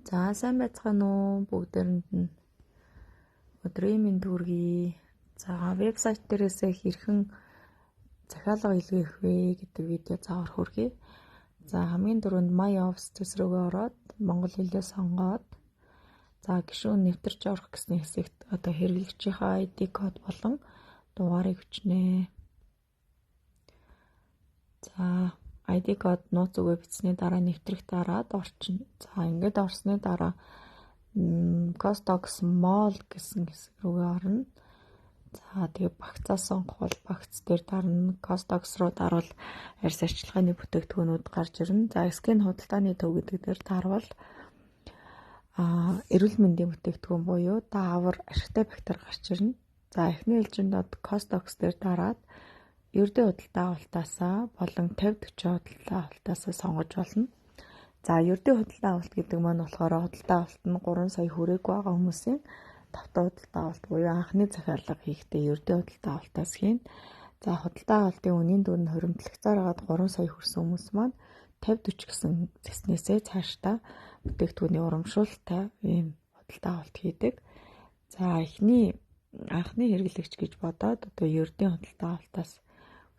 За, сайн байцгаана уу бүгдээрэнд нь өдрийн мэнд хүргэе. За, вебсайт дээрээсээ хэрхэн захиалга илгээх вэ гэдэг видео заавар хүргэе. За, хамгийн түрүүнд My Office зүс рүүгээ ороод монгол хэлээ сонгоод, за, гишүүн нэвтэрч орох гэсэн хэсэгт одоо хэрэглэгчийнхаа ID код болон дугаарыг өчнө. За, ID код нууц үгээ бичсэний дараа нэвтрэх дараад орчихно. За, ингээд орсны дараа Costox Mall гэсэн хэсэг рүүгээ орно. За, тэгээ багцаа сонгох бол багц дээр дарна. Costox руу дарвал арьс арчилгааны бүтээгдэхүүнүүд гарч ирнэ. За, scan худалдааны төв гэдэг дээр дарвал эрүүл мэндийн бүтээгдэхүүн буюу даавар, ашигтай бактери гарч ирнэ. За, эхний ээлжинд Costox дээр дараад ердийн худалдаа авалтаасаа болон 50 40 худалдаа авалтаасаа сонгож болно. За, ердийн худалдаа авалт гэдэг маань болохоор худалдаа авалт нь 3 сая хүрээгүй байгаа хүмүүсийн тавтай худалдаа авалт буюу анхны захиалга хийхдээ ердийн худалдаа авалтаас хийн. За, худалдаа авалтын үнийн дүн нь хуримтлагцаар хагаад 3 сая хүрсэн хүмүүс маань 50 40 гэсэн зэснээсээ цаашдаа бүтээгдэхүүний урамшуулалтай ийм худалдаа авалт хийдэг. За, эхний анхны хэрэглэгч гэж бодоод одоо ердийн худалдаа авалтаас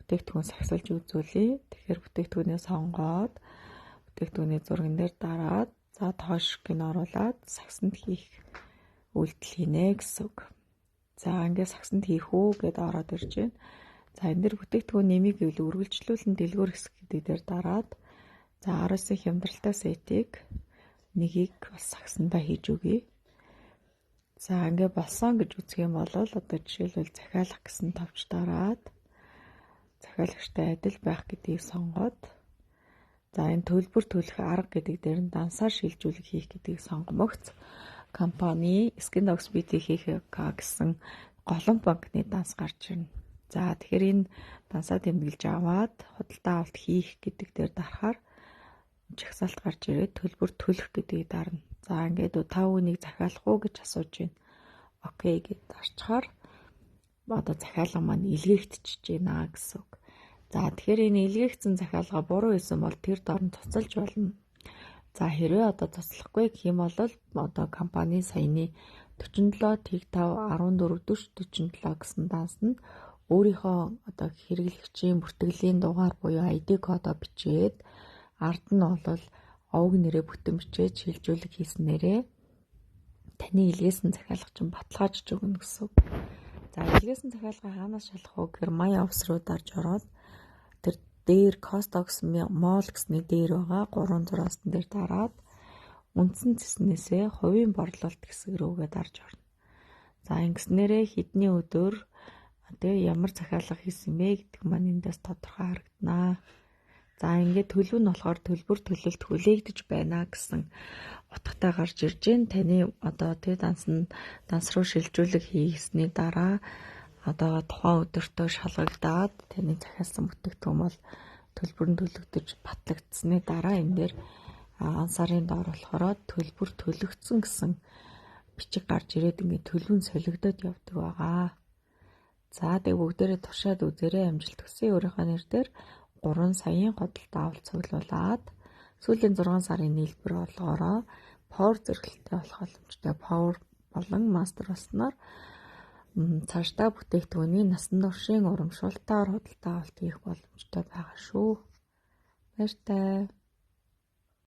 бүтээгдэхүүн сагсалж үзүүлье. Тэгэхээр бүтээгдэхүүнээ сонгоод, бүтээгдэхүүний зурган дээр дараад, за, тоошг нь оруулаад сагсанд хийх үйлдэл хийнэ гэсэн үг. За, ингээд сагсанд хийх үү гэд ороод ирж байна. За, энэ дэр бүтээгдэхүүн нэмийг гэвэл үргэлжлүүлэн дэлгүүр хэсэг гэдэг дээр дараад, за, 19 хямдралтай сетийг нэгийг бас сагсандаа хийж өгье. За, ингээ болсон гэж үзэх юм бол одоо жишээлбэл захиалах гэсэн товч дараад, захиалагчтай адил байх гэдгийг сонгоод, за, энэ төлбөр төлөх арга гэдэг дээр нь дансаар шилжүүлэх хийх гэдгийг сонгомогц компани Skindox BTHK гэсэн голомт банкны данс гарч ирнэ. За, тэгэхээр энэ дансаа тэмдэглэж аваад худалдаа авалт хийх гэдэг дээр дарахаар жагсаалт гарч ирээд төлбөр төлөх гэдгийг дарна. За, ингээд та үүнийг захиалах уу гэж асууж байна. Okay гэд дарчхаар одоо захиалга маань илгээгдчихэж байна гэсэн үг. За, тэгэхээр энэ илгээгдсэн захиалга буруу байсан бол тэр дор нь цуцалж болно. За, хэрвээ одоо цуцлахгүй гэх юм бол одоо компани саяны 47 тэг 5 14 40 47 гэсэн данс нь өөрийнхөө одоо хэрэглэгчийн бүртгэлийн дугаар буюу ID кодоо бичээд, ард нь бол овг нэрээ бүтэн бичээд шилжүүлэг хийснээрээ таны илгээсэн захиалга чинь баталгаажиж өгнө гэсэн үг. За, илгээсэн захиалга хаанаас шалах вэ гэхээр My Office руу дарж ороод тэр дээр Costox Mall гэсний дээр байгаа 3 зураасан дээр дараад үндсэн цэснээсээ хувийн борлуулалт хэсэг рүүгээ дарж орно. За, ингэснээрээ хэдний өдөр тэгээ ямар захиалга хийсэн бэ гэдэг маань эндээс тодорхой харагданаа. За, ингээд төлөв нь болохоор төлбөр төлөлт хүлээгдэж байна гэсэн утгатай гарч ирж байна. Таны одоо тэ данс нь данс руу шилжүүлэг хийсний дараа одоо тухайн өдөртөө шалгагдаад таны захиалсан бүтээгдэхүүн бол төлбөр нь төлөгдөж батлагдсаны дараа энэ дээр ан сарын доор болохоор төлбөр төлөгдсөн гэсэн бичиг гарч ирээд ингээд төлөв нь солигдоод явдаг байгаа. За, тэг бүгдээрээ туршаад үзээрэй, амжилт хүсье. Өөрийнхөө нэр дээр 3 саяын худалдаа авалт цуглуулад сүүлийн 6 сарын нийлбэр болгоороо Power зэрэглэлтэй болох боломжтой. Power болон Master болсноор цаашдаа бүтээгдэхүүний насан туршийн урамшуултаар худалдаа авалт хийх боломжтой байгаа шүү. Баяртай.